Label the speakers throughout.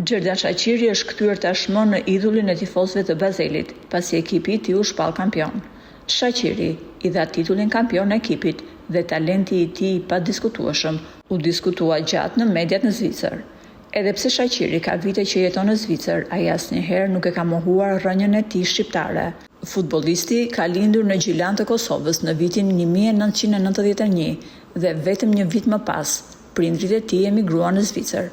Speaker 1: Xherdan Shaqiri është kthyer tashmë në idhullin e tifozëve të Bazelit, pasi ekipi i tij u shpall kampion. Shaqiri i dha titullin kampion ekipit dhe talenti i tij i padiskutueshëm u diskutua gjatë në mediat në Zvicër. Edhe pse Shaqiri ka vite që jeton në Zvicër, ai asnjëherë nuk e ka mohuar rrënjën e tij shqiptare. Futbollisti ka lindur në Gjilan të Kosovës në vitin 1991 dhe vetëm një vit më pas, prindërit e tij emigruan në Zvicër.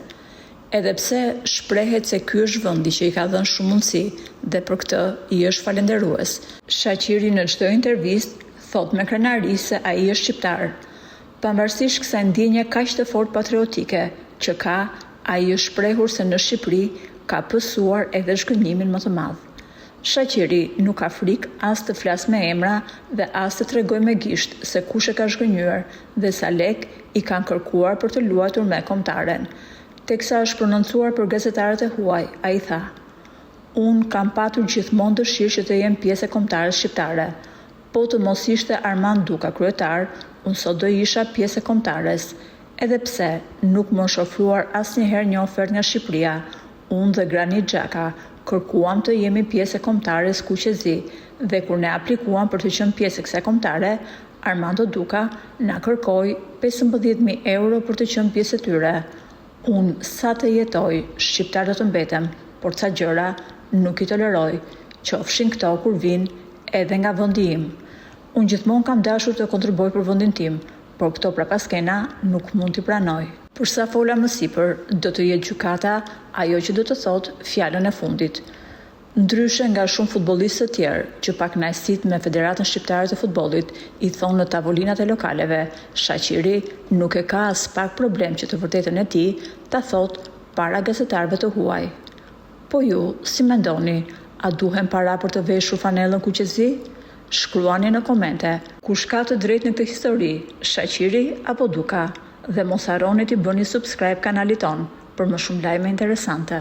Speaker 1: Edhe pse shprehet se ky është vendi që i ka dhënë shumë mundësi dhe për këtë i është falënderues, Shaqiri në çdo intervistë thotë me krenari se ai është shqiptar. Pavarësisht kësaj ndjenje kaq të fortë patriotike që ka, ai është shprehur se në Shqipëri ka pësuar edhe zhgënjimin më të madh. Shaqiri nuk ka frikë as të flasë me emra dhe as të tregojë me gisht se kush e ka zhgënjyer dhe sa lekë i kanë kërkuar për të luajtur me kombëtaren. Teksa është prononcuar për gazetarët e huaj, ai tha, Unë kam patur gjithmonë dëshirë që të jem pjesë e kombëtares shqiptare. Po të mos ishte Armand Duka kryetar, unë sot do isha pjesë e kombëtares. Edhe pse nuk më është ofruar asnjëherë një ofertë nga Shqipëria, unë dhe Granit Xhaka kërkuam të jemi pjesë e kombëtares Kuq e Zi dhe kur ne aplikuam për të qenë pjesë e kësaj kombëtare, Armando Duka na kërkoi 15.000 euro për të qenë pjesë e tyre. Unë sa të jetoj, shqiptar do të mbetem, por ca gjëra nuk i toleroj, qofshin këto kur vijnë edhe nga vendi im. Unë gjithmonë kam dashur të kontribuoj për vendin tim, por këto prapaskena nuk mund t'i pranoj. Për sa fola më sipër, do të jetë gjykata ajo që do të thotë fjalën e fundit. Ndryshe nga shumë futbollistë të tjerë, që pakënaqësitë me Federatën Shqiptare të Futbollit i thonë në tavolinat e lokaleve, Shaqiri nuk e ka aspak problem që të vërtetën e tij ta thotë para gazetarëve të huaj. Po ju, si mendoni, a duhen para për të veshur fanellën kuqezi? Shkruani në komente. Kush ka të drejtë në këtë histori, Shaqiri apo Duka? Dhe mos harroni t'i bëni subscribe kanalit tonë për më shumë lajme interesante.